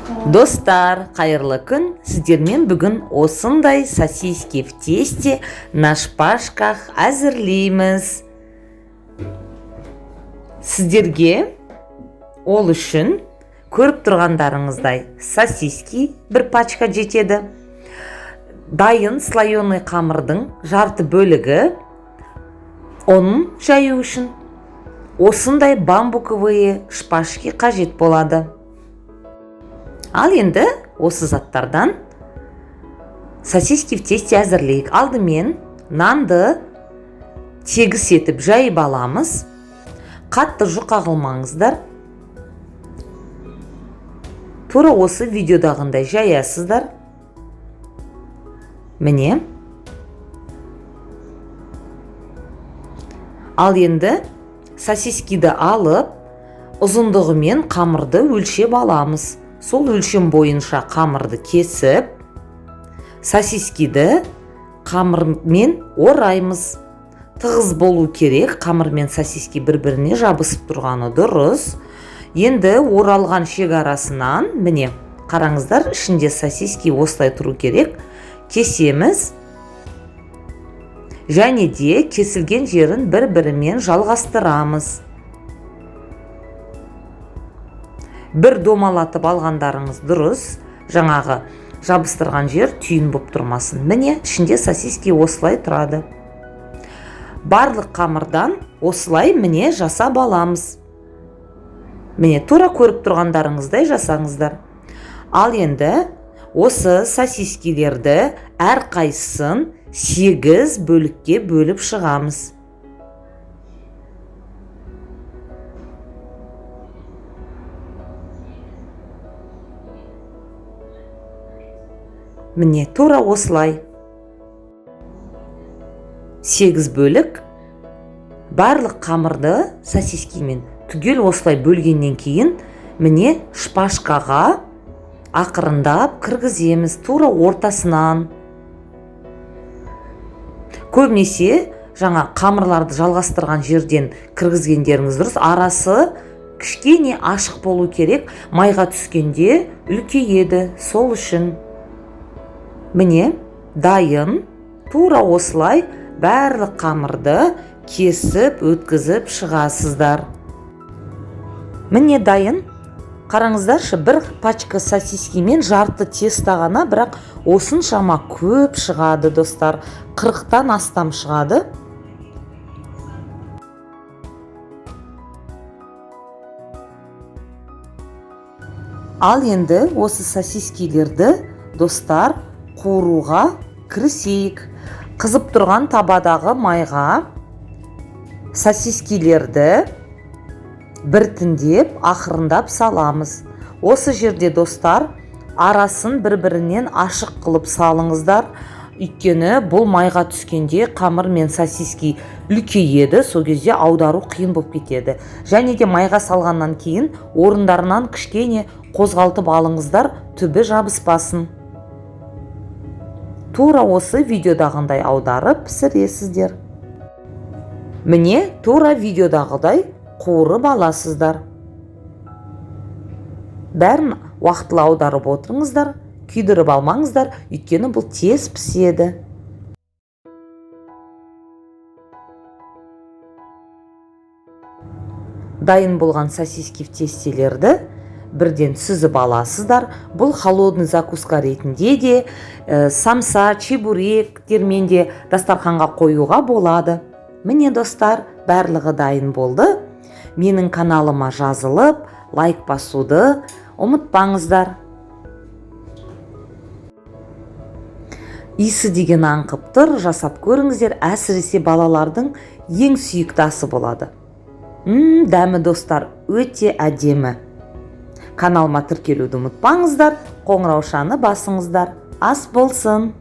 Достар, қайырлы күн! Сіздермен бүгін осындай сосиски в тесте на шпажках әзірлейміз. Сіздерге ол үшін көріп тұрғандарыңыздай сосиски бір пачка жетеді. Дайын слоеный қамырдың жарты бөлігі, ұн жаю үшін осындай бамбуковые шпажки қажет болады. Ал енді осы заттардан сосиски в тесте әзірлейік. Алдымен нанды тегіс етіп жайып аламыз. Қатты жұқа қылмаңыздар. Тура осы видеодағындай жаясыздар. Міне. Ал енді сосискиді алып, ұзындығымен қамырды өлшеп аламыз. Сол өлшем бойынша қамырды кесіп, сосискиді қамырмен ораймыз. Тығыз болу керек, қамыр мен сосиски бір-біріне жабысып тұрғаны дұрыс. Енді оралған шекарасынан, міне, қараңыздар, ішінде сосиски осылай тұру керек. Кесеміз. Және де кесілген жерін бір-бірімен жалғастырамыз. Бір домалатып алғандарыңыз дұрыс, жаңағы жабыстырған жер түйін боп тұрмасын. Міне, ішінде сосиски осылай тұрады. Барлық қамырдан осылай, міне, жасап аламыз. Міне, тура көріп тұрғандарыңыздай жасаңыздар. Ал енді осы сосискилерді әрқайсысын 8 бөлікке бөліп шығамыз. Міне, тура осылай 8 бөлік. Барлық қамырды сосискимен түгел осылай бөлгеннен кейін, міне, шпажкаға ақырындап кіргіземіз тура ортасынан. Көбінесе жаңа қамырларды жалғастырған жерден кіргізгендеріңіз дұрыс. Арасы кішкене ашық болу керек, майға түскенде үлкейеді. Сол үшін міне, дайын. Тура осылай барлық қамырды кесіп өткізіп шығасыздар. Міне, дайын. Қараңыздаршы, бір пачка сосискимен жарты тесто ғана, бірақ осыншама көп шығады, достар. 40-тан астам шығады. Ал енді осы сосискилерді, достар, қуыруға кірісейік. Қызып тұрған табадағы майға сосискилерді біртіндеп ақырындап саламыз. Осы жерде, достар, арасын бір-бірінен ашық қылып салыңыздар. Өйткені бұл майға түскенде қамыр мен сосиски үлкейеді, сол кезде аудару қиын болып кетеді. Және де майға салғаннан кейін орындарынан кішкене қозғалтып алыңыздар, түбі жабыспасын. Тура осы видеодағындай аударып пісіресіздер. Міне, тура видеодағыдай қуырып аласыздар. Бәрін уақытылы аударып отырыңыздар, күйдіріп алмаңыздар, өйткені бұл тез піседі. Дайын болған сосиски в тестелерді бірден сүзіп аласыздар. Бұл холодный закуска ретінде де, самса, чебуректермен де дастарханға қоюға болады. Міне, достар, барлығы дайын болды. Менің каналыма жазылып, лайк басуды ұмытпаңыздар. Иісі деген аңқып тұр, жасап көріңіздер, әсіресе балалардың ең сүйікті асы болады. Дәмі, достар, өте әдемі. Каналыма тіркелуді ұмытпаңыздар, қоңыраушаны басыңыздар. Ас болсын!